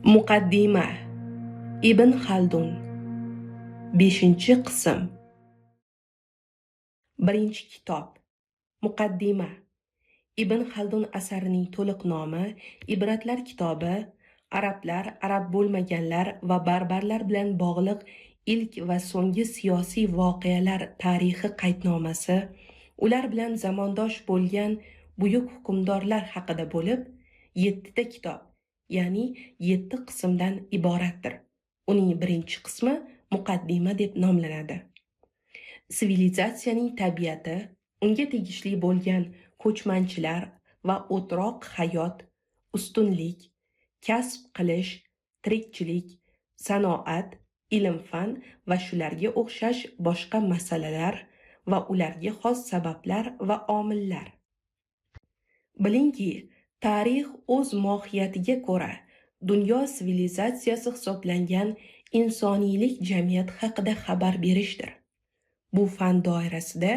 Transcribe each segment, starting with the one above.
Muqaddima. Ibn Xaldun. 5-qism. 1-kitob. Muqaddima. Ibn Xaldun asarining to'liq nomi Ibratlar kitobi, arablar, arab bo'lmaganlar va barbarlar bilan bog'liq ilk va so'nggi siyosiy voqealar tarixi qaydnomasi, ular bilan zamondosh bo'lgan buyuk hukmdorlar haqida bo'lib, 7 ta kitob, ya'ni 7 qismdan iboratdir. Uning birinchi qismi muqaddima deb nomlanadi. Sivilizatsiyaning tabiati, unga tegishli bo'lgan ko'chmanchilar va o'troq hayot, ustunlik, kasb qilish, tirikchilik, sanoat, ilm-fan va shularga o'xshash boshqa masalalar va ularga xos sabablar va omillar. Bilingki, tarix o'z mohiyatiga ko'ra dunyo sivilizatsiyasi hisoblangan insoniylik jamiyati haqida xabar berishdir. Bu fan doirasida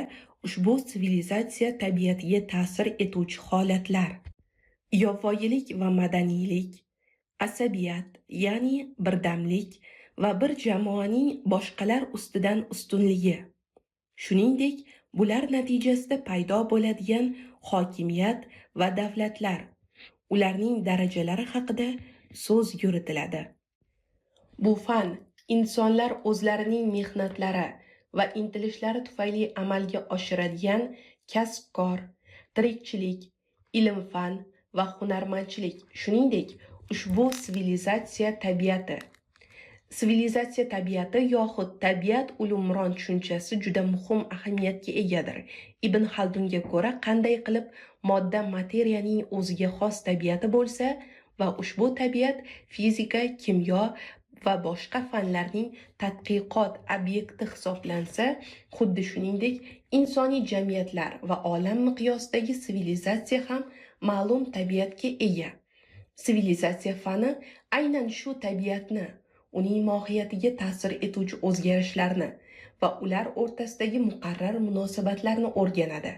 ushbu sivilizatsiya tabiatiga ta'sir etuvchi holatlar, yovvoyilik va madaniylik, asabiyat, ya'ni birdamlik va bir jamoaning boshqalar ustidan ustunligi, shuningdek, bular natijasida paydo bo'ladigan hokimiyat va davlatlar, ularning darajalari haqida so'z yuritiladi. Bu fan insonlar o'zlarining mehnatlari va intilishlari tufayli amalga oshiradigan kasbkor, tirikchilik, ilm-fan va hunarmandchilik, shuningdek, ushbu sivilizatsiya tabiati. Sivilizatsiya tabiati yoxud tabiat ulumron tushunchasi juda muhim ahamiyatga egadir. Ibn Xaldunga ko'ra, qanday qilib modda materiyaning o'ziga xos tabiati bo'lsa va ushbu tabiat fizika, kimyo va boshqa fanlarning tadqiqot obyekti hisoblansa, xuddi shuningdek insoniy jamiyatlar va olam miqyosidagi sivilizatsiya ham ma'lum tabiatga ega. Sivilizatsiya fani aynan shu tabiatni, uning mohiyatiga ta'sir etuvchi o'zgarishlarni va ular o'rtasidagi muqarrar munosabatlarni o'rganadi.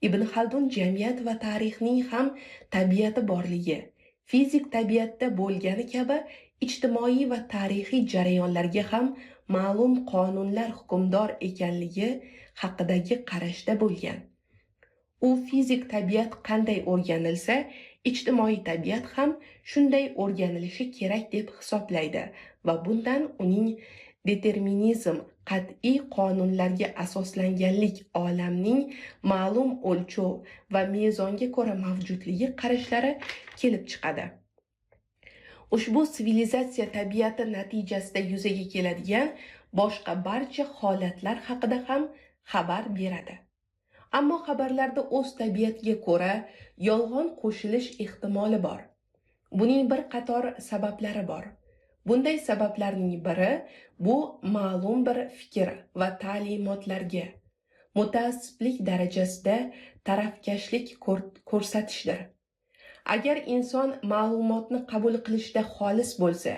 Ibn Xaldun jamiyat va tarixning ham tabiati borligi, fizik tabiatda bo'lgani kabi ijtimoiy va tarixiy jarayonlarga ham ma'lum qonunlar hukmdor ekanligi haqidagi qarashda bo'lgan. U fizik tabiat qanday o'rganilsa, ijtimoiy tabiat ham shunday o'rganilishi kerak deb hisoblaydi va bundan uning determinizm, qat'iy qonunlarga asoslanganlik, olamning ma'lum o'lchov va mezonga ko'ra mavjudligi qarashlari kelib chiqadi. Ushbu sivilizatsiya tabiati natijasida yuzaga keladigan boshqa barcha holatlar haqida ham xabar beradi. Ammo xabarlarda o'z tabiatiga ko'ra yolg'on qo'shilish ehtimoli bor. Buning bir qator sabablari bor. Bunday sabablarning biri bu ma'lum bir fikr va ta'limotlarga mutaassiblik darajasida tarafkashlik ko'rsatishdir. Agar inson ma'lumotni qabul qilishda xolis bo'lsa,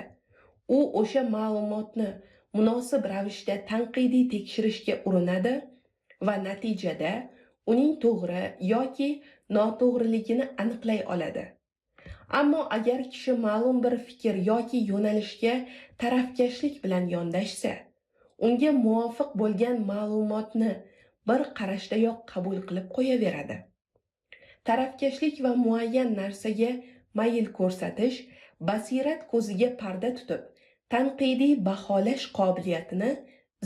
u o'sha ma'lumotni munosib ravishda tanqidiy tekshirishga urinadi va natijada uning to'g'ri yoki noto'g'riligini aniqlay oladi. Ammo agar kishi ma'lum bir fikr yoki yo'nalishga tarafkashlik bilan yondashsa, unga muvofiq bo'lgan ma'lumotni bir qarashdayoq qabul qilib qo'yaveradi. Tarafkashlik va muayyan narsaga mayl ko'rsatish basirat ko'ziga parda tutib, tanqidiy baholash qobiliyatini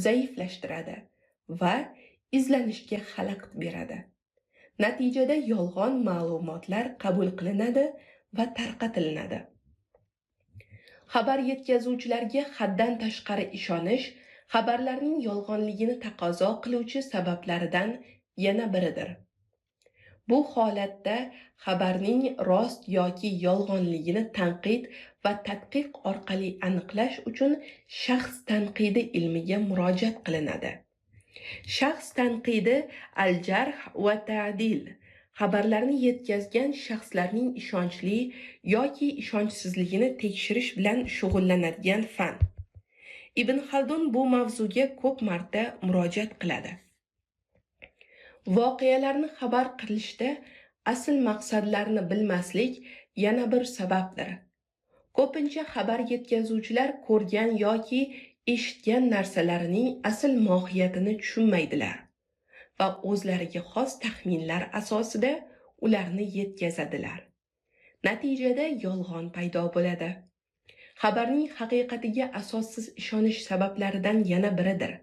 zaiflashtiradi va izlanishga xalaqit beradi. Natijada yolg'on ma'lumotlar qabul qilinadi va tarqatilinadi. Xabar yetkazuvchilarga haddan tashqari ishonish xabarlarning yolg'onligini taqozo qiluvchi sabablaridan yana biridir. Bu holatda xabarning rost yoki yolg'onligini tanqid va tadqiq orqali aniqlash uchun shaxs tanqidi ilmiga murojaat qilinadi. Shaxs tanqidi al-jarh va ta'dil xabarlarni yetkazgan shaxslarning ishonchli yoki ishonchsizligini tekshirish bilan shug'ullanadigan fan. Ibn Xaldun bu mavzuga ko'p marta murojaat qiladi. Voqealarni xabar qilishda asl maqsadlarni bilmaslik yana bir sababdir. Ko'pincha xabar yetkazuvchilar ko'rgan yoki eshitgan narsalarining asl mohiyatini tushunmaydilar va o'zlariga xos taxminlar asosida ularni yetkazadilar. Natijada yolg'on paydo bo'ladi. Xabarning haqiqatiga asossiz ishonish sabablaridan yana biridir.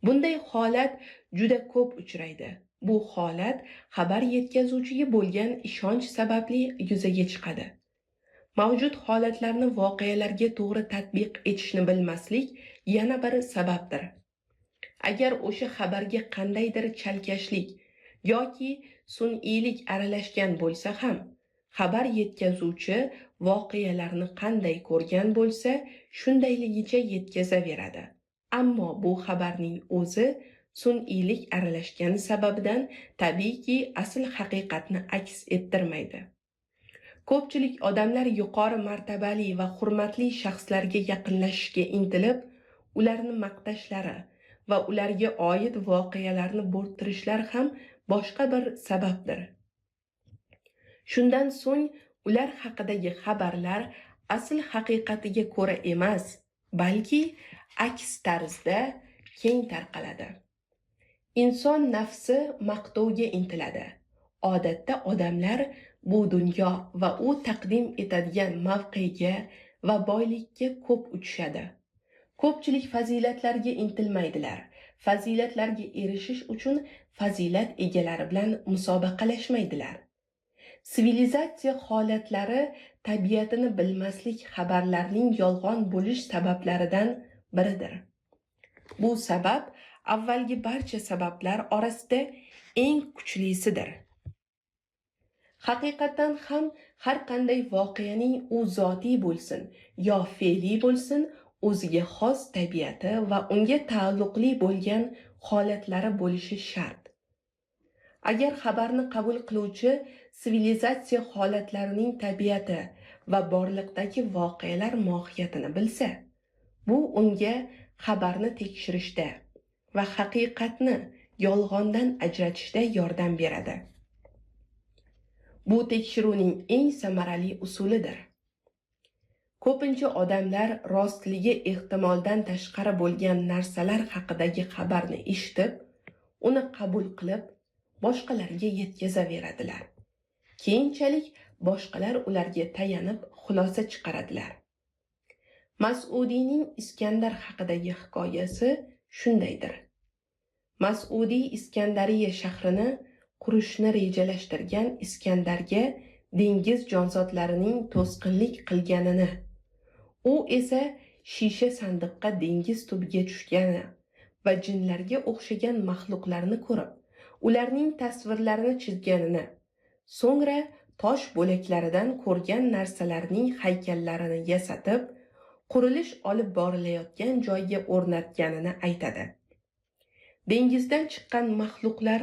Bunday holat juda ko'p uchraydi. Bu holat xabar yetkazuvchiga bo'lgan ishonch sababli yuzaga chiqadi. Mavjud holatlarni voqealarga to'g'ri tatbiq etishni bilmaslik yana bir sababdir. Agar o'sha xabarga qandaydir chalkashlik yoki sun'iylik aralashgan bo'lsa ham, xabar yetkazuvchi voqealarni qanday ko'rgan bo'lsa, shundayligicha yetkazaveradi. Ammo bu xabarning o'zi sun'iylik aralashgani sababidan tabiiyki asl haqiqatni aks ettirmaydi. Ko'pchilik odamlar yuqori martabali va hurmatli shaxslarga yaqinlashishga intilib, ularni maqtashlari va ularga oid voqealarni bo'rttirishlari ham boshqa bir sababdir. Shundan so'ng ular haqidagi xabarlar asl haqiqatiga ko'ra emas, balki aks tarzda keng tarqaladi. Inson nafsi maqtovga intiladi. Odatda odamlar bu dunyo va u taqdim etadigan mavqega va boylikka ko'p uchishadi. Ko'pchilik fazilatlarga intilmaydilar. Fazilatlarga erishish uchun fazilat egalari bilan musobaqalashmaydilar. Sivilizatsiya holatlari tabiatini bilmaslik xabarlarning yolg'on bo'lish sabablaridan biridir. Bu sabab avvalgi barcha sabablar orasida eng kuchlisidir. Haqiqatan ham har qanday voqeaning u zotiy bo'lsin yo fe'liy bo'lsin, o'ziga xos tabiati va unga taalluqli bo'lgan holatlari bo'lishi shart. Agar xabarni qabul qiluvchi sivilizatsiya holatlarining tabiati va borliqdagi voqealar mohiyatini bilsa, bu unga xabarni tekshirishda va haqiqatni yolg'ondan ajratishda yordam beradi. Bu tekshiruvning eng samarali usulidir. Ko'pincha odamlar rostligi ehtimoldan tashqari bo'lgan narsalar haqidagi xabarni eshitib, uni qabul qilib, boshqalarga yetkazaveradilar. Keyinchalik boshqalar ularga tayanib xulosa chiqaradilar. Mas'udiyning Iskandar haqidagi hikoyasi shundaydir. Mas'udiy Iskandariya shahrini qurishni rejalashtirgan Iskandarga dengiz jonzotlarining to'sqinlik qilganini, u esa shisha sandiqqa dengiz tubiga tushgani va jinlarga o'xshagan maxluqlarni ko'rib, ularning tasvirlarini chizganini, so'ngra tosh bo'laklaridan ko'rgan narsalarning haykallarini yasatib, qurilish olib borilayotgan joyga o'rnatganini aytadi. Dengizdan chiqqan maxluqlar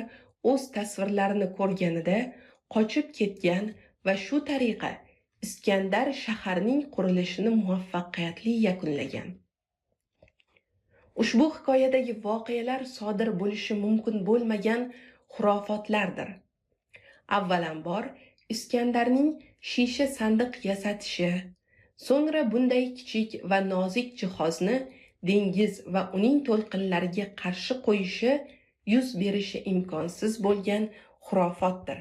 o'z tasvirlarini ko'rganida qochib ketgan va shu tariqa Iskandar shaharning qurilishini muvaffaqiyatli yakunlagan. Ushbu hikoyadagi voqealar sodir bo'lishi mumkin bo'lmagan xurofotlardir. Avvalambor Iskandarning shisha sandiq yasatishi, so'ngra bunday kichik va nozik jihozni dengiz va uning to'lqinlariga qarshi qo'yishi yuz berishi imkonsiz bo'lgan xurofotdir.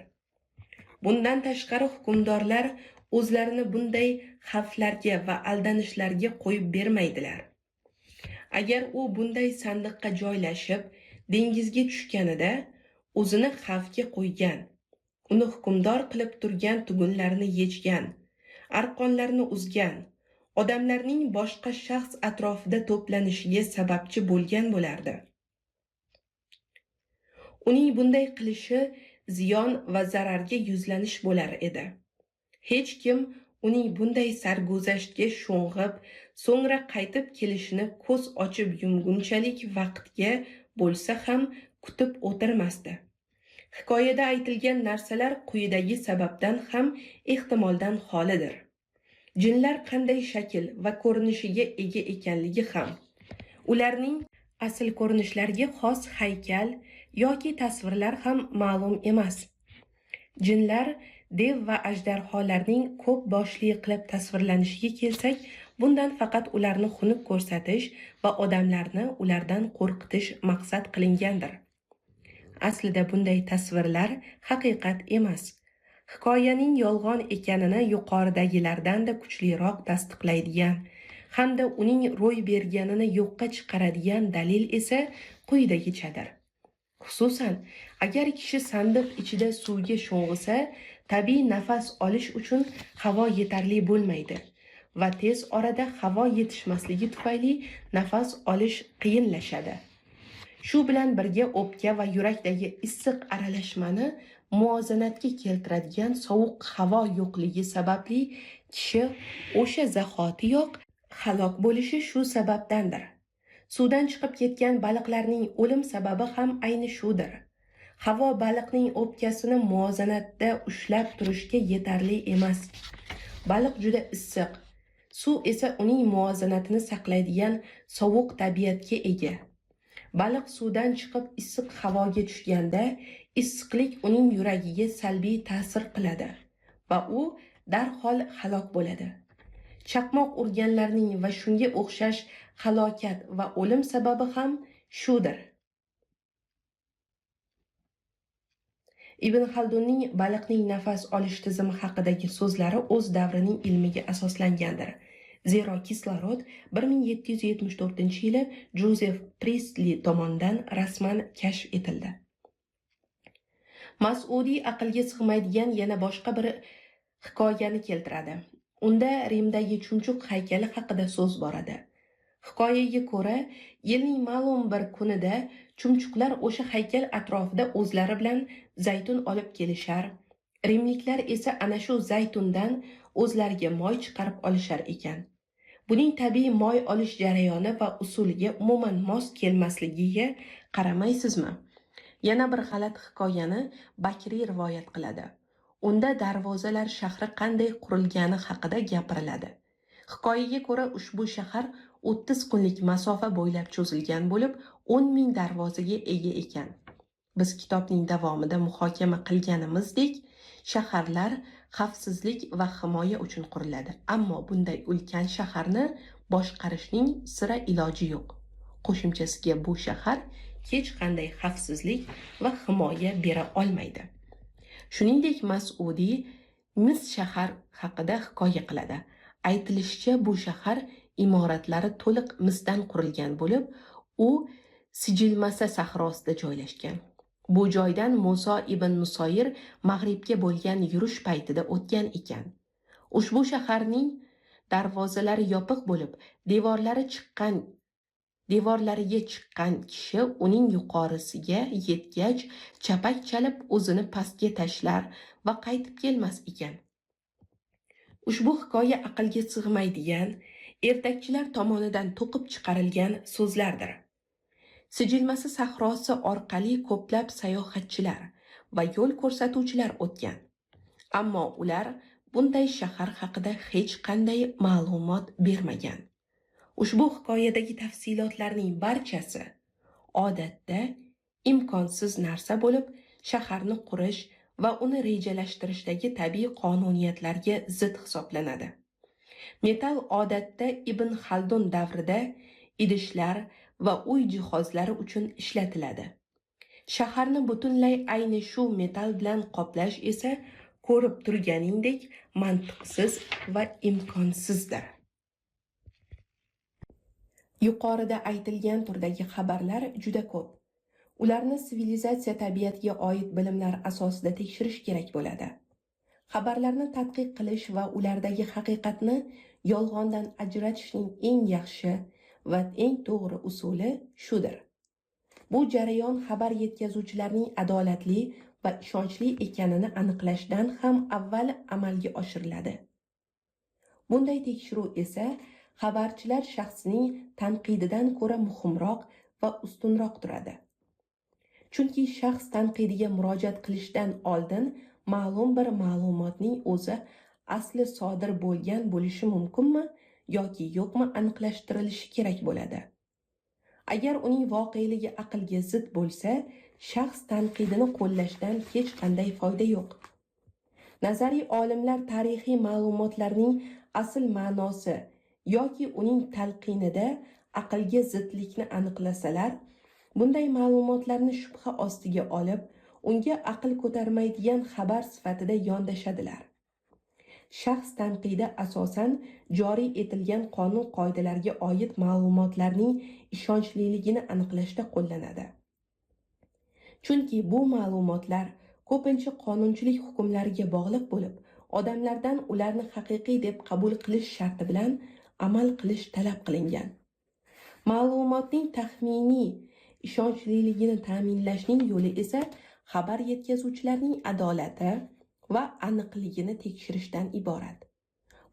Bundan tashqari hukmdorlar o'zlarini bunday xavflarga va aldanishlarga qo'yib bermaydilar. Agar u bunday sandiqqa joylashib, dengizga tushganida o'zini xavfga qo'ygan, uni hukmdor qilib turgan tugunlarni yechgan, arqonlarni uzgan, odamlarning boshqa shaxs atrofida to'planishiga sababchi bo'lgan bo'lardi. Uning bunday qilishi ziyon va zararga yuzlanish bo'lar edi. Hech kim uning bunday sarguzashtga sho'ng'ib, so'ngra qaytib kelishini ko'z ochib yumgunchalik vaqtga bo'lsa ham kutib o'tirmasdi. Hikoyada aytilgan narsalar quyidagi sababdan ham ehtimoldan xolidir. Jinlar qanday shakl va ko'rinishiga ega ekanligi ham, ularning asl ko'rinishlariga xos haykal yoki tasvirlar ham ma'lum emas. Jinlar Dev va ajdarholarning ko'p boshli qilib tasvirlanishiga kelsak, bundan faqat ularni xunuk ko'rsatish va odamlarni ulardan qo'rqitish maqsad qilingandir. Aslida bunday tasvirlar haqiqat emas. Hikoyaning yolg'on ekanini yuqoridagilardan-da kuchliroq tasdiqlaydigan hamda uning ro'y berganini yo'qqa chiqaradigan dalil esa quyidagichadir. Xususan, agar kishi sandiq ichida suvga sho'ng'isa, tabiiy nafas olish uchun havo yetarli bo'lmaydi va tez orada havo yetishmasligi tufayli nafas olish qiyinlashadi. Shu bilan birga o'pka va yurakdagi issiq aralashmani muvozanatga keltiradigan sovuq havo yo'qligi sababli kishi o'sha zahotiyoq halok bo'lishi shu sababdandir. Suvdan chiqib ketgan baliqlarning o'lim sababi ham ayni shudir. Havo baliqning o'pkasini muvozanatda ushlab turishga yetarli emas. Baliq juda issiq, suv esa uning muvozanatini saqlaydigan sovuq tabiatga ega. Baliq suvdan chiqib issiq havoga tushganda, issiqlik uning yuragiga salbiy ta'sir qiladi va u darhol halok bo'ladi. Chaqmoq urganlarning va shunga o'xshash halokat va o'lim sababi ham shudir. Ibn Xaldunning baliqning nafas olish tizimi haqidagi so'zlari o'z davrining ilmiga asoslangandir. Zero kislorod 1774-yili Jozef Pristli tomonidan rasman kashf etildi. Mas'udiy aqlga sig'maydigan yana boshqa bir hikoyani keltiradi. Unda Rimdagi chumchuq haykali haqida so'z boradi. Hikoyaga ko'ra, yilning ma'lum bir kunida chumchuqlar o'sha haykal atrofida o'zlari bilan zaytun olib kelishar. Rimliklar esa ana shu zaytundan o'zlariga moy chiqarib olishar ekan. Buning tabiiy moy olish jarayoni va usuliga umuman mos kelmasligiga qaramaysizmi? Yana bir g'alati hikoyani Bakriy rivoyat qiladi. Unda darvozalar shahri qanday qurilgani haqida gapiriladi. Hikoyaga ko'ra, ushbu shahar 30 kunlik masofa bo'ylab cho'zilgan bo'lib, 10 ming darvozaga ega ekan. Biz kitobning davomida muhokama qilganimizdek, shaharlar xavfsizlik va himoya uchun quriladi. Ammo bunday ulkan shaharni boshqarishning sira iloji yo'q. Qo'shimchasiga bu shahar hech qanday xavfsizlik va himoya bera olmaydi. Shuningdek, Mas'udiy Mis shahar haqida hikoya qiladi. Aytilishicha, bu shahar imoratlari to'liq misdan qurilgan bo'lib, u Sijilmasa sahrosida joylashgan. Bu joydan Muso ibn Nusoyir Mag'ribga bo'lgan yurish paytida o'tgan ekan. Ushbu shaharning darvozalari yopiq bo'lib, devorlariga chiqqan kishi uning yuqorisiga yetgach, chapak chalib o'zini pastga tashlar va qaytib kelmas ekan. Ushbu hikoya aqlga sig'maydigan, ertakchilar tomonidan to'qib chiqarilgan so'zlardir. Sijilmasa sahrosi orqali ko'plab sayohatchilar va yo'l ko'rsatuvchilar o'tgan. Ammo ular bunday shahar haqida hech qanday ma'lumot bermagan. Ushbu hikoyadagi tafsilotlarning barchasi odatda imkonsiz narsa bo'lib, shaharni qurish va uni rejalashtirishdagi tabiiy qonuniyatlarga zid hisoblanadi. Metal odatda Ibn Xaldun davrida idishlar va uy jihozlari uchun ishlatiladi. Shaharni butunlay ayni shu metal bilan qoplash esa ko'rib turganingdek mantiqsiz va imkonsizdir. Yuqorida aytilgan turdagi xabarlar juda ko'p. Ularni sivilizatsiya tabiatiga oid bilimlar asosida tekshirish kerak bo'ladi. Xabarlarni tadqiq qilish va ulardagi haqiqatni yolg'ondan ajratishning eng yaxshi va eng to'g'ri usuli shudir. Bu jarayon xabar yetkazuvchilarning adolatli va ishonchli ekanini aniqlashdan ham avval amalga oshiriladi. Bunday tekshiruv esa xabarchilar shaxsining tanqididan ko'ra muhimroq va ustunroq turadi. Chunki shaxs tanqidiga murojaat qilishdan oldin ma'lum bir ma'lumotning o'zi asli sodir bo'lgan bo'lishi mumkinmi yoki yo'qmi aniqlashtirilishi kerak bo'ladi. Agar uning voqeligi aqlga zid bo'lsa, shaxs tanqidini qo'llashdan hech qanday foyda yo'q. Nazariy olimlar tarixiy ma'lumotlarning asl ma'nosi yoki uning talqinida aqlga zidlikni aniqlasalar, bunday ma'lumotlarni shubha ostiga olib, unga aql ko'tarmaydigan xabar sifatida yondashadilar. Shaxs tanqidi asosan joriy etilgan qonun-qoidalarga oid ma'lumotlarning ishonchliligini aniqlashda qo'llanadi. Chunki bu ma'lumotlar ko'pincha qonunchilik hukmlariga bog'liq bo'lib, odamlardan ularni haqiqiy deb qabul qilish sharti bilan amal qilish talab qilingan. Ma'lumotning taxminiy ishonchliligini ta'minlashning yo'li esa xabar yetkazuvchilarning adolati va aniqligini tekshirishdan iborat.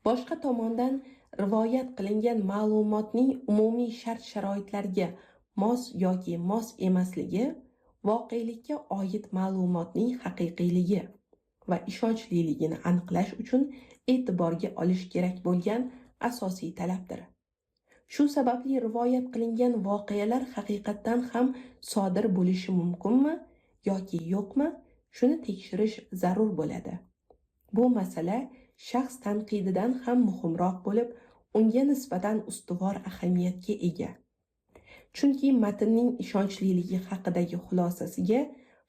Boshqa tomondan, rivoyat qilingan ma'lumotning umumiy shart-sharoitlarga mos yoki mos emasligi voqelikka oid ma'lumotning haqiqiyligi va ishonchliligini aniqlash uchun e'tiborga olish kerak bo'lgan asosiy talabdir. Shu sababli rivoyat qilingan voqealar haqiqatdan ham sodir bo'lishi mumkinmi yoki yo'qmi, shuni tekshirish zarur bo'ladi. Bu masala shaxs tanqididan ham muhimroq bo'lib, unga nisbatan ustuvor ahamiyatga ega. Chunki matnning ishonchliligi haqidagi xulosasiga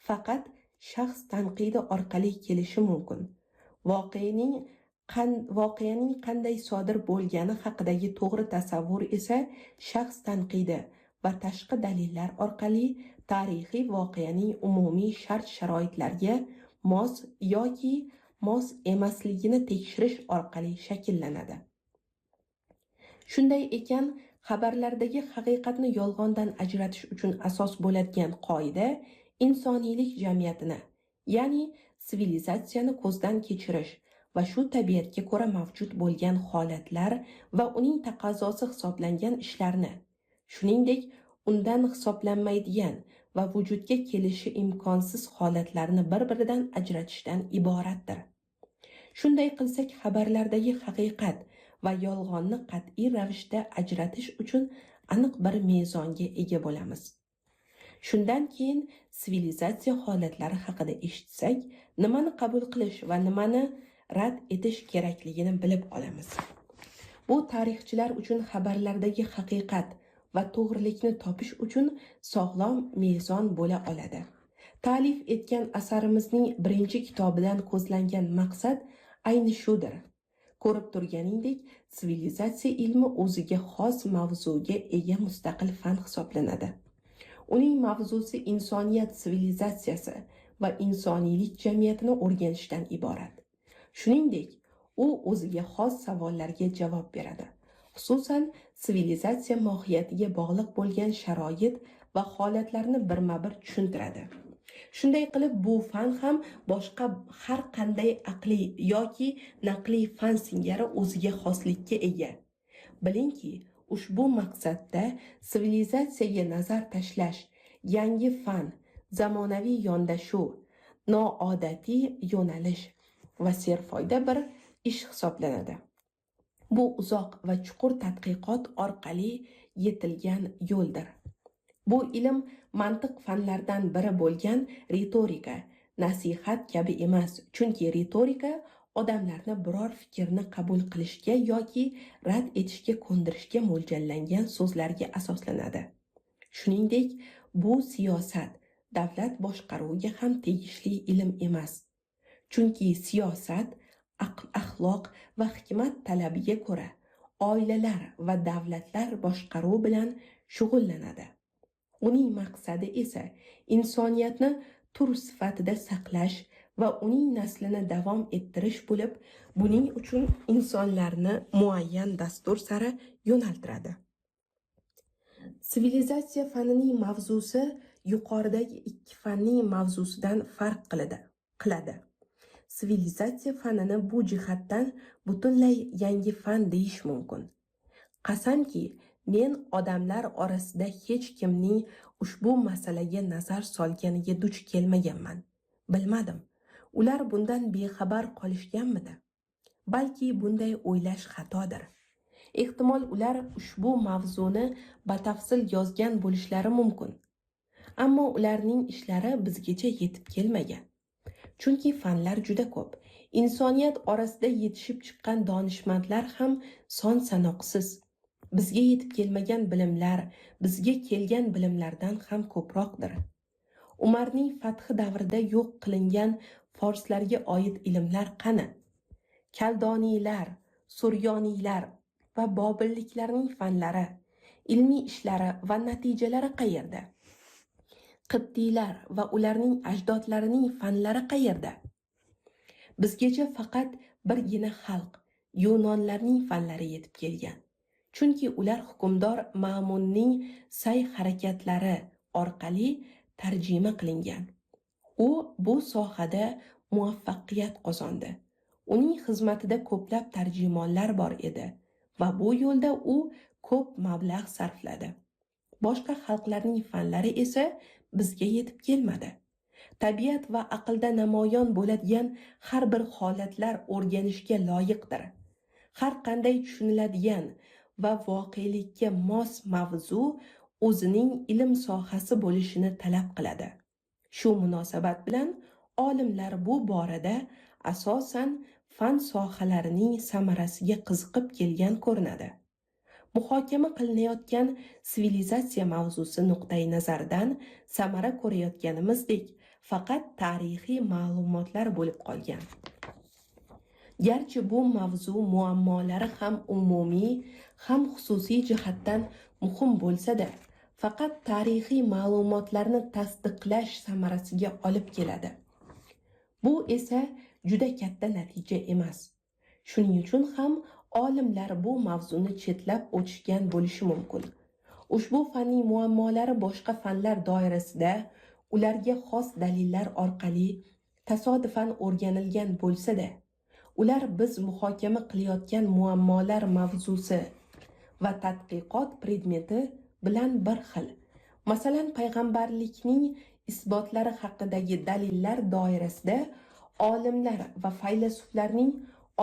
faqat shaxs tanqidi orqali kelishi mumkin. Voqeaning qanday sodir bo'lgani haqidagi to'g'ri tasavvur esa shaxs tanqidi va tashqi dalillar orqali tarixiy voqeaning umumiy shart-sharoitlarga mos yoki mos emasligini tekshirish orqali shakllanadi. Shunday ekan, xabarlardagi haqiqatni yolg'ondan ajratish uchun asos bo'ladigan qoida insoniylik jamiyatini, ya'ni sivilizatsiyani ko'zdan kechirish va shu tabiatga ko'ra mavjud bo'lgan holatlar va uning taqozosi hisoblangan ishlarni, shuningdek, undan hisoblanmaydigan va vujudga kelishi imkonsiz holatlarni bir-biridan ajratishdan iboratdir. Shunday qilsak, xabarlardagi haqiqat va yolg'onni qat'iy ravishda ajratish uchun aniq bir mezonga ega bo'lamiz. Shundan keyin sivilizatsiya holatlari haqida eshitsak, nimani qabul qilish va nimani rad etish kerakligini bilib olamiz. Bu tarixchilar uchun xabarlardagi haqiqat va to'g'rilikni topish uchun sog'lom mezon bo'la oladi. Ta'lif etgan asarimizning birinchi kitobidan ko'zlangan maqsad ayni shudir. Ko'rib turganingdek, sivilizatsiya ilmi o'ziga xos mavzuga ega mustaqil fan hisoblanadi. Uning mavzusi insoniyat sivilizatsiyasi va insoniylik jamiyatini o'rganishdan iborat. Shuningdek, u o'ziga xos savollarga javob beradi. Xususan, sivilizatsiya mohiyatiga bog'liq bo'lgan sharoit va holatlarni birma-bir tushuntiradi. Shunday qilib, bu fan ham boshqa har qanday aqliy yoki naqliy fan singari o'ziga xoslikka ega. Bilingki, ushbu maqsadda sivilizatsiyaga nazar tashlash yangi fan, zamonaviy yondashuv, noodatiy yo'nalish va serfoyda bir ish hisoblanadi. Bu uzoq va chuqur tadqiqot orqali yetilgan yo'ldir. Bu ilm mantiq fanlaridan biri bo'lgan ritorika, nasihat kabi emas, chunki ritorika odamlarni biror fikrni qabul qilishga yoki rad etishga ko'ndirishga mo'ljallangan so'zlarga asoslanadi. Shuningdek, bu siyosat, davlat boshqaruviga ham tegishli ilm emas. Chunki siyosat axloq va hikmat talabiga ko'ra oilalar va davlatlar boshqaruvi bilan shug'ullanadi. Uning maqsadi esa insoniyatni tur sifatida saqlash va uning naslini davom ettirish bo'lib, buning uchun insonlarni muayyan dastur sari yo'naltiradi. Sivilizatsiya fanining mavzusi yuqoridagi ikki fanning mavzusidan farq qiladi. Sivilizatsiya fanini bu jihatdan butunlay yangi fan deyish mumkin. Qasamki, men odamlar orasida hech kimning ushbu masalaga nazar solganiga duch kelmaganman. Bilmadim, ular bundan bexabar qolishganmidi? Balki bunday o'ylash xatodir. Ehtimol ular ushbu mavzuni batafsil yozgan bo'lishlari mumkin. Ammo ularning ishlari bizgacha yetib kelmagan. Chunki fanlar juda ko'p. Insoniyat orasida yetishib chiqqan donishmandlar ham son sanoqsiz. Bizga yetib kelmagan bilimlar bizga kelgan bilimlardan ham ko'proqdir. Umarning fathi davrida yo'q qilingan forslarga oid ilmlar qani? Kaldoniylar, suryoniylar va bobilliklarning fanlari, ilmiy ishlari va natijalari qayerda? Qibtiylar va ularning ajdodlarining fanlari qayerda? Bizgacha faqat birgina xalq, yunonlarning fanlari yetib kelgan. Chunki ular hukmdor Ma'munning sa'y-harakatlari orqali tarjima qilingan. U bu sohada muvaffaqiyat qozondi. Uning xizmatida ko'plab tarjimonlar bor edi va bu yo'lda u ko'p mablag' sarfladi. Boshqa xalqlarning fanlari esa bizga yetib kelmadi. Tabiat va aqlda namoyon bo'ladigan har bir holatlar o'rganishga loyiqdir. Har qanday tushuniladigan va voqelikka mos mavzu o'zining ilm sohasi bo'lishini talab qiladi. Shu munosabat bilan olimlar bu borada asosan fan sohalarining samarasiga qiziqib kelgan ko'rinadi. Muhokama qilinayotgan sivilizatsiya mavzusi nuqtai nazaridan samara ko'rayotganimizdek faqat tarixiy ma'lumotlar bo'lib qolgan. Garchi bu mavzu muammolari ham umumiy, ham xususiy jihatdan muhim bo'lsa-da, faqat tarixiy ma'lumotlarni tasdiqlash samarasiga olib keladi. Bu esa juda katta natija emas. Shuning uchun ham olimlar bu mavzuni chetlab o'tishgan bo'lishi mumkin. Ushbu fanning muammolari boshqa fanlar doirasida ularga xos dalillar orqali tasodifan o'rganilgan bo'lsa-da, ular biz muhokama qilayotgan muammolar mavzusi va tadqiqot predmeti bilan bir xil. Masalan, payg'ambarlikning isbotlari haqidagi dalillar doirasida olimlar va faylasuflarning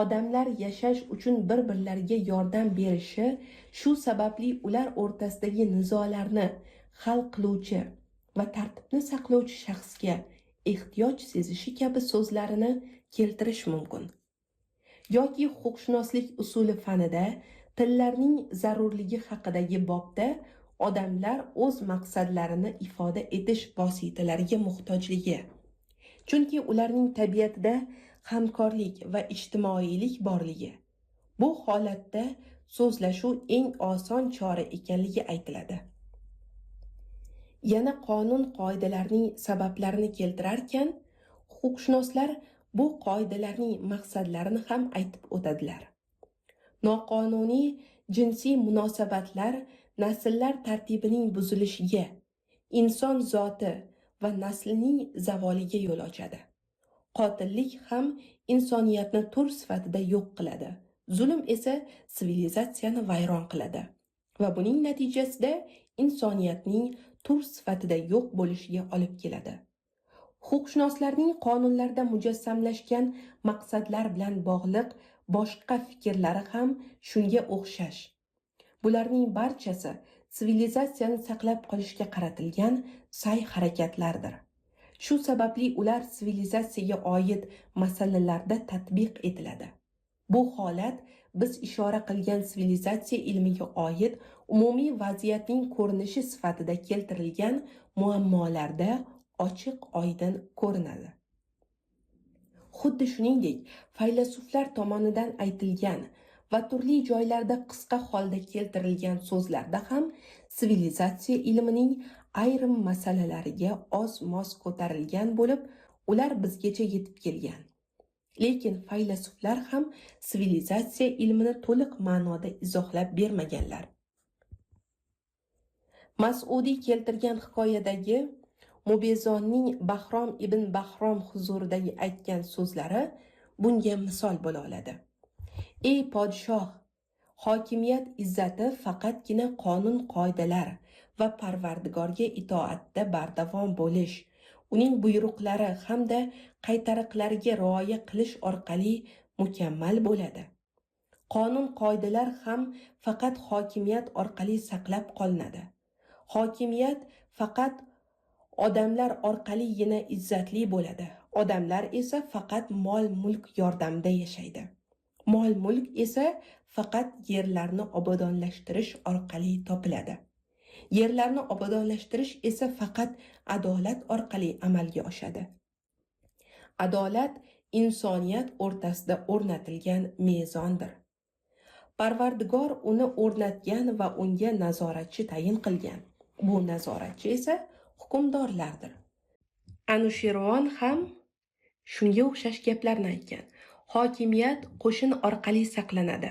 odamlar yashash uchun bir-birlariga yordam berishi, shu sababli ular o'rtasidagi nizolarni hal qiluvchi va tartibni saqlovchi shaxsga ehtiyoj sezishi kabi so'zlarini keltirish mumkin. Yoki huquqshunoslik usuli fanida tillarning zarurligi haqidagi bobda odamlar o'z maqsadlarini ifoda etish vositalariga muhtojligi, chunki ularning tabiatida hamkorlik va ijtimoiylik borligi, bu holatda so'zlashuv eng oson chora ekanligi aytiladi. Yana qonun qoidalarning sabablarini keltirarkan, huquqshunoslar bu qoidalarning maqsadlarini ham aytib o'tadilar. Noqonuniy jinsiy munosabatlar nasllar tartibining buzilishiga, inson zoti va naslining zavoliga yo'l ochadi. Qotillik ham insoniyatni tur sifatida yo'q qiladi. Zulm esa sivilizatsiyani vayron qiladi va buning natijasida insoniyatning tur sifatida yo'q bo'lishiga olib keladi. Huquqshunoslarning qonunlarda mujassamlashgan maqsadlar bilan bog'liq boshqa fikrlari ham shunga o'xshash. Bularning barchasi sivilizatsiyani saqlab qolishga qaratilgan sa'y-harakatlardir. Shu sababli ular sivilizatsiyaga oid masalalarda tatbiq etiladi. Bu holat biz ishora qilgan sivilizatsiya ilmiga oid umumiy vaziyatning ko'rinishi sifatida keltirilgan muammolarda ochiq oydin ko'rinadi. Xuddi shuningdek, faylasuflar tomonidan aytilgan va turli joylarda qisqa holda keltirilgan so'zlarda ham sivilizatsiya ilmining ayrim masalalariga oz-moz ko'tarilgan bo'lib, ular bizgacha yetib kelgan. Lekin faylasuflar ham sivilizatsiya ilmini to'liq ma'noda izohlab bermaganlar. Mas'udiy keltirgan hikoyadagi Mubezonning Bahrom ibn Bahrom huzuridagi aytgan so'zlari bunga misol bo'la oladi. Ey podshoh, hokimiyat izzati faqatgina qonun-qoidalar va Parvardigorga itoatda bardavom bo'lish, uning buyruqlari hamda qaytariqlariga rioya qilish orqali mukammal bo'ladi. Qonun-qoidalar ham faqat hokimiyat orqali saqlab qolinadi. Hokimiyat faqat odamlar orqaligina izzatli bo'ladi. Odamlar esa faqat mol-mulk yordamida yashaydi. Mol-mulk esa faqat yerlarni obodonlashtirish orqali topiladi. Yerlarni obodonlashtirish esa faqat adolat orqali amalga oshadi. Adolat insoniyat o'rtasida o'rnatilgan mezondir. Parvardigor uni o'rnatgan va unga nazoratchi tayin qilgan. Bu nazoratchi esa hukmdorlardir. Anushervon ham shunga o'xshash gaplarni aytgan. Hokimiyat qo'shin orqali saqlanadi.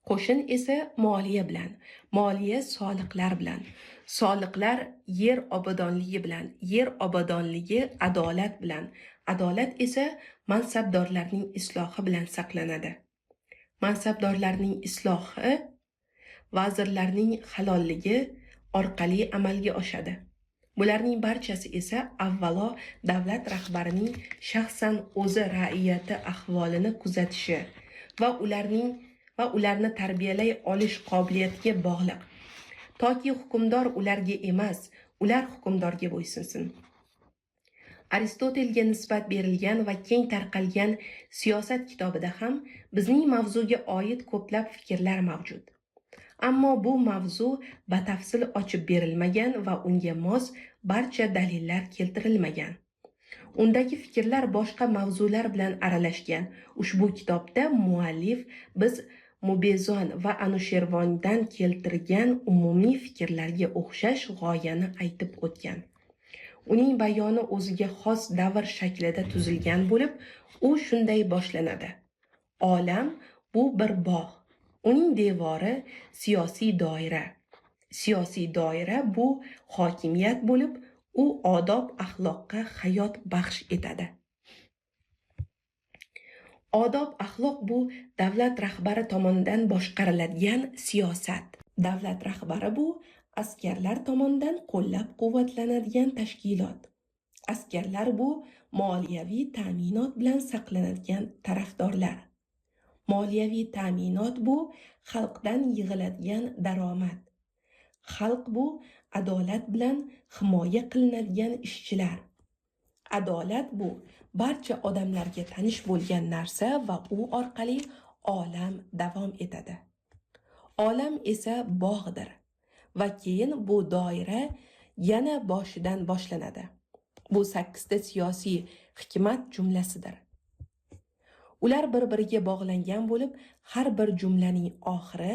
Qo'shin esa moliya bilan, moliya soliqlar bilan, soliqlar yer obodonligi bilan, yer obodonligi adolat bilan, adolat esa mansabdorlarning islohi bilan saqlanadi. Mansabdorlarning islohi vazirlarning halolligi orqali amalga oshadi. Bularning barchasi esa avvalo davlat rahbarining shaxsan o'zi ra'iyati ahvolini kuzatishi va ularni tarbiyalay olish qobiliyatiga bog'liq. Toki hukmdor ularga emas, ular hukmdorga bo'ysunsin. Aristotelga nisbat berilgan va keng tarqalgan Siyosat kitobida ham bizning mavzuga oid ko'plab fikrlar mavjud. Ammo bu mavzu batafsil ochib berilmagan va unga mos barcha dalillar keltirilmagan. Undagi fikrlar boshqa mavzular bilan aralashgan. Ushbu kitobda muallif biz Mubezon va Anushervondan keltirgan umumiy fikrlarga o'xshash g'oyani aytib o'tgan. Uning bayoni o'ziga xos davr shaklida tuzilgan bo'lib, u shunday boshlanadi. Olam bu bir bog'. Uning devori siyosiy doira. Siyosiy doira bu hokimiyat bo'lib, u odob axloqqa hayot baxsh etadi. Odob axloq bu davlat rahbari tomonidan boshqariladigan siyosat. Davlat rahbari bu askarlar tomonidan qo'llab-quvvatlanadigan tashkilot. Askarlar bu moliyaviy ta'minot bilan saqlanadigan tarafdorlar. Moliyaviy ta'minot bu xalqdan yig'iladigan daromad. Xalq bu adolat bilan himoya qilinadigan ishchilar. Adolat bu barcha odamlarga tanish bo'lgan narsa va u orqali olam davom etadi. Olam esa bog'dir va keyin bu doira yana boshidan boshlanadi. Bu 8 ta siyosiy hikmat jumlasidir. Ular bir-biriga bog'langan bo'lib, har bir jumlaning oxiri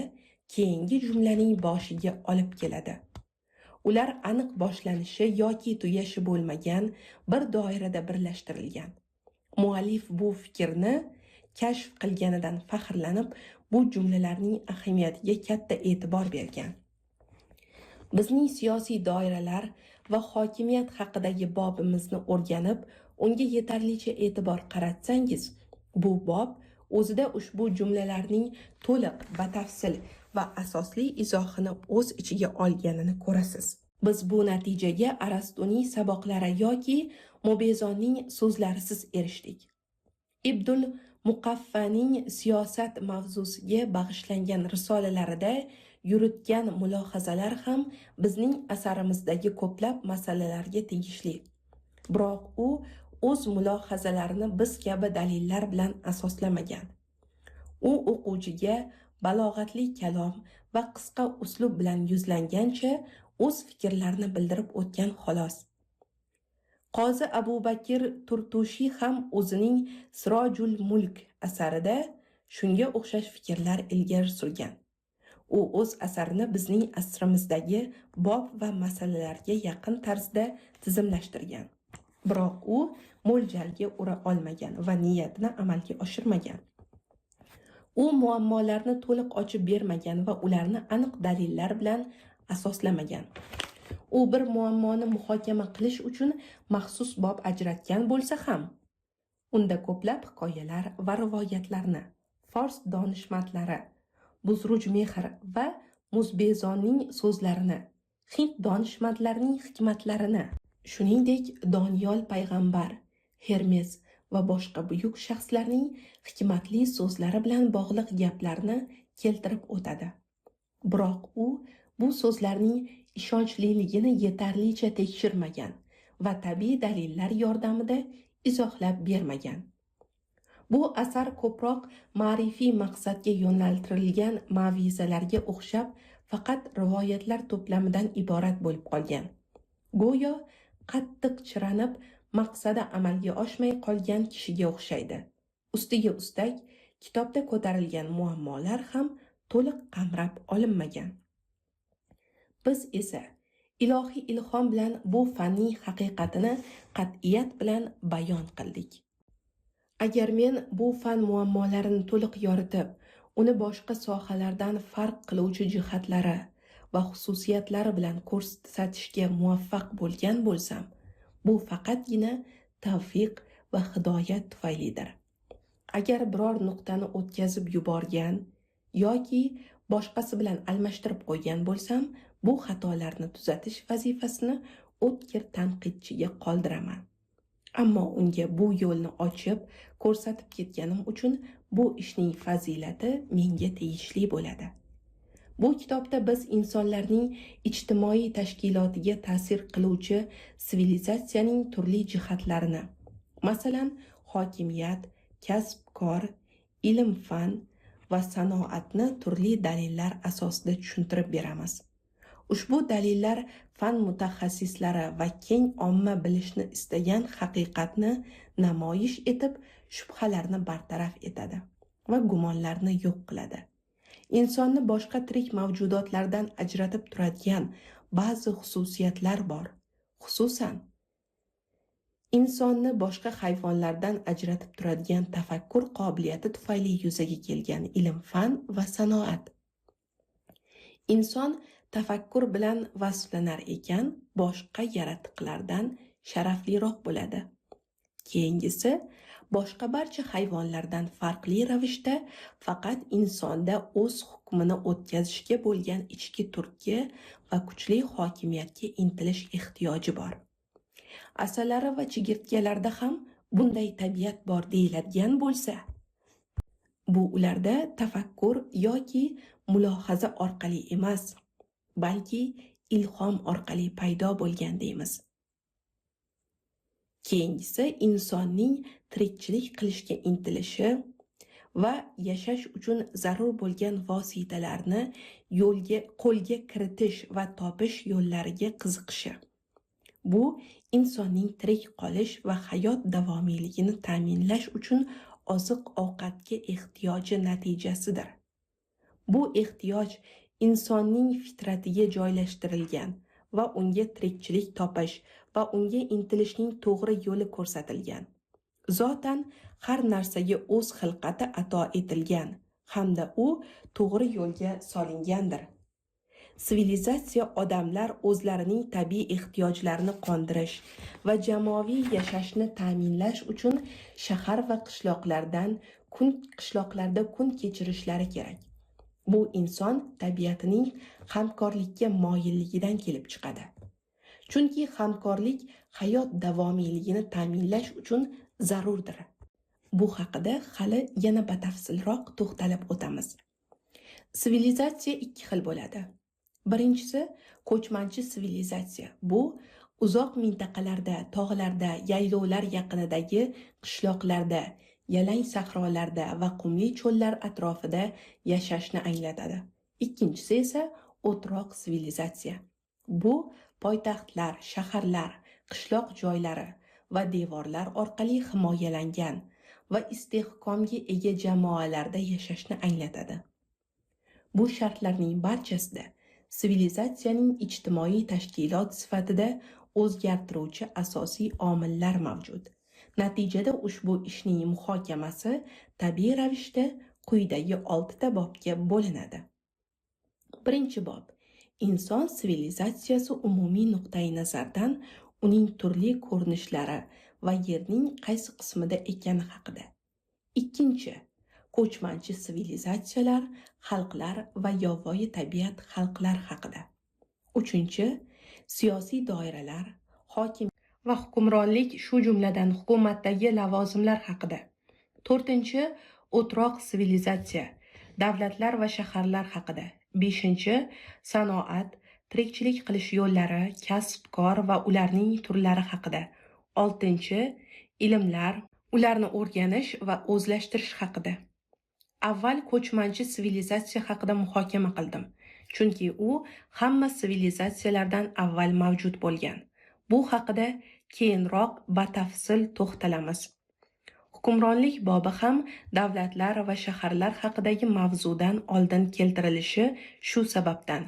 keyingi jumlaning boshiga olib keladi. Ular aniq boshlanishi yoki tugashi bo'lmagan bir doirada birlashtirilgan. Muallif bu fikrni kashf qilganidan faxrlanib, bu jumlalarning ahamiyatiga katta e'tibor bergan. Bizning siyosiy doiralar va hokimiyat haqidagi bobimizni o'rganib, unga yetarlicha e'tibor qaratsangiz, bu bob o'zida ushbu jumlalarning to'liq, batafsil va asosli izohini o'z ichiga olganini ko'rasiz. Biz bu natijaga Arastuning saboqlari yoki Mubezonning so'zlarisiz erishdik. Ibnul Muqaffaning siyosat mavzusiga bag'ishlangan risolalarida yuritgan mulohazalar ham bizning asarimizdagi ko'plab masalalarga tegishli. Biroq u o'z mulohazalarini biz kabi dalillar bilan asoslamagan. U o'quvchiga balog'atli kalom va qisqa uslub bilan yuzlangancha o'z fikrlarini bildirib o'tgan xolos. Qozi Abu Bakr Turtushiy ham o'zining Sirojul Mulk asarida shunga o'xshash fikrlar ilgari surgan. U o'z asarini bizning asrimizdagi bob va masalalarga yaqin tarzda tizimlashtirgan. Biroq u mo'ljalga ura olmagan va niyatini amalga oshirmagan. U muammolarni to'liq ochib bermagan va ularni aniq dalillar bilan asoslamagan. U bir muammoni muhokama qilish uchun maxsus bob ajratgan bo'lsa ham, unda ko'plab hikoyalar va rivoyatlarni fors donishmandlari Buzrujmehr va Muzbezonning so'zlarini, hind donishmandlarining hikmatlarini, shuningdek Doniyol payg'ambar, Hermes va boshqa buyuk shaxslarning hikmatli so'zlari bilan bog'liq gaplarni keltirib o'tadi. Biroq u bu so'zlarning ishonchliligini yetarlicha tekshirmagan va tabiiy dalillar yordamida izohlab bermagan. Bu asar ko'proq ma'rifiy maqsadga yo'naltirilgan mav'izalarga o'xshab faqat rivoyatlar to'plamidan iborat bo'lib qolgan. Go'yo qattiq chiranib, maqsadi amalga oshmay qolgan kishiga o'xshaydi. Ustiga ustak, kitobda ko'tarilgan muammolar ham to'liq qamrab olinmagan. Biz esa ilohiy ilhom bilan bu fanning haqiqatini qat'iyat bilan bayon qildik. Agar men bu fan muammolarini to'liq yoritib, uni boshqa sohalardan farq qiluvchi jihatlari va xususiyatlari bilan ko'rsatishga muvaffaq bo'lgan bo'lsam, bu faqatgina tavfiq va hidoyat tufaylidir. Agar biror nuqtani o'tkazib yuborgan yoki boshqasi bilan almashtirib qo'ygan bo'lsam, bu xatolarni tuzatish vazifasini o'tkir tanqidchiga qoldiraman. Ammo unga bu yo'lni ochib, ko'rsatib ketganim uchun bu ishning fazilati menga tegishli bo'ladi. Bu kitobda biz insonlarning ijtimoiy tashkilotiga ta'sir qiluvchi sivilizatsiyaning turli jihatlarini, masalan, hokimiyat, kasb-kor, ilm-fan va sanoatni turli dalillar asosida tushuntirib beramiz. Ushbu dalillar fan mutaxassislari va keng omma bilishni istagan haqiqatni namoyish etib, shubhalarni bartaraf etadi va gumonlarni yo'q qiladi. Insonni boshqa tirik mavjudotlardan ajratib turadigan ba'zi xususiyatlar bor. Xususan, insonni boshqa hayvonlardan ajratib turadigan tafakkur qobiliyati tufayli yuzaga kelgan ilm-fan va sanoat. Inson tafakkur bilan vasflanar ekan, boshqa yaratiqlardan sharafliroq bo'ladi. Keyingisi, boshqa barcha hayvonlardan farqli ravishda faqat insonda o'z hukmini o'tkazishga bo'lgan ichki turtki va kuchli hokimiyatga intilish ehtiyoji bor. Asalari va chigirtkalarda ham bunday tabiat bor deyiladigan bo'lsa, bu ularda tafakkur yoki mulohaza orqali emas, balki ilhom orqali paydo bo'lgan deymiz. Keyingisi insonning tirikchilik qilishga intilishi va yashash uchun zarur bo'lgan vositalarni qo'lga kiritish va topish yo'llariga qiziqishi. Bu insonning tirik qolish va hayot davomiyligini ta'minlash uchun oziq-ovqatga ehtiyoji natijasidir. Bu ehtiyoj insonning fitratiga joylashtirilgan va unga tirikchilik topish va unga intilishning to'g'ri yo'li ko'rsatilgan. Zotan har narsaga o'z xilqati ato etilgan hamda u to'g'ri yo'lga solingandir. Sivilizatsiya odamlar o'zlarining tabiiy ehtiyojlarini qondirish va jamoaviy yashashni ta'minlash uchun shahar va qishloqlarda kun kechirishlari kerak. Bu inson tabiatining hamkorlikka moyilligidan kelib chiqadi. Chunki hamkorlik hayot davomiyligini ta'minlash uchun zarurdir. Bu haqida hali yana batafsilroq to'xtalib o'tamiz. Sivilizatsiya ikki xil bo'ladi. Birinchisi ko'chmanchi sivilizatsiya. Bu uzoq mintaqalarda, tog'larda, yaylovlar yaqinidagi qishloqlarda, yalang sahrolarda va qumli cho'llar atrofida yashashni anglatadi. Ikkinchisi esa o'troq sivilizatsiya. Bu poytaxtlar, shaharlar, qishloq joylari va devorlar orqali himoyalangan va istehkomga ega jamoalarda yashashni anglatadi. Bu shartlarning barchasida sivilizatsiyaning ijtimoiy tashkilot sifatida o'zgartiruvchi asosiy omillar mavjud. Natijada ushbu ishning muhokamasi tabiiy ravishda quyidagi 6 ta bobga bo'linadi. Birinchi bob: inson sivilizatsiyasi umumiy nuqtai nazardan uning turli ko'rinishlari va yerning qaysi qismida ekani haqida. Ikkinchi, ko'chmanchi sivilizatsiyalar, xalqlar va yovvoyi tabiat xalqlar haqida. Uchinchi, siyosiy doiralar, hokim va hukmronlik, shu jumladan hukumatdagi lavozimlar haqida. To'rtinchi, o'troq sivilizatsiya, davlatlar va shaharlar haqida. Beshinchi, sanoat, tirikchilik qilish yo'llari, kasb-kor va ularning turlari haqida. Oltinchi, Ilmlar, ularni o'rganish va o'zlashtirish haqida. Avval ko'chmanchi sivilizatsiya haqida muhokama qildim, chunki u hamma sivilizatsiyalardan avval mavjud bo'lgan. Bu haqida keyinroq batafsil to'xtalamiz. Hukmronlik bobi ham davlatlar va shaharlar haqidagi mavzudan oldin keltirilishi shu sababdan.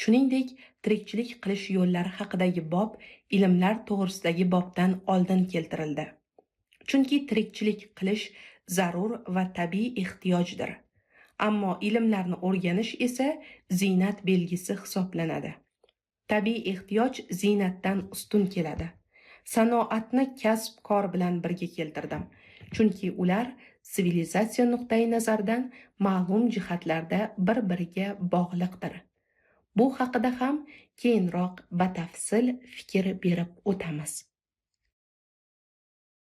Shuningdek, tirikchilik qilish yo'llari haqidagi bob ilmlar to'g'risidagi bobdan oldin keltirildi. Chunki tirikchilik qilish zarur va tabiiy ehtiyojdir. Ammo ilmlarni o'rganish esa ziynat belgisi hisoblanadi. Tabiiy ehtiyoj ziynatdan ustun keladi. Sanoatni kasb-kor bilan birga keltirdim, chunki ular sivilizatsiya nuqtai nazaridan ma'lum jihatlarda bir-biriga bog'liqdir. Bu haqida ham keyinroq batafsil fikr berib o'tamiz.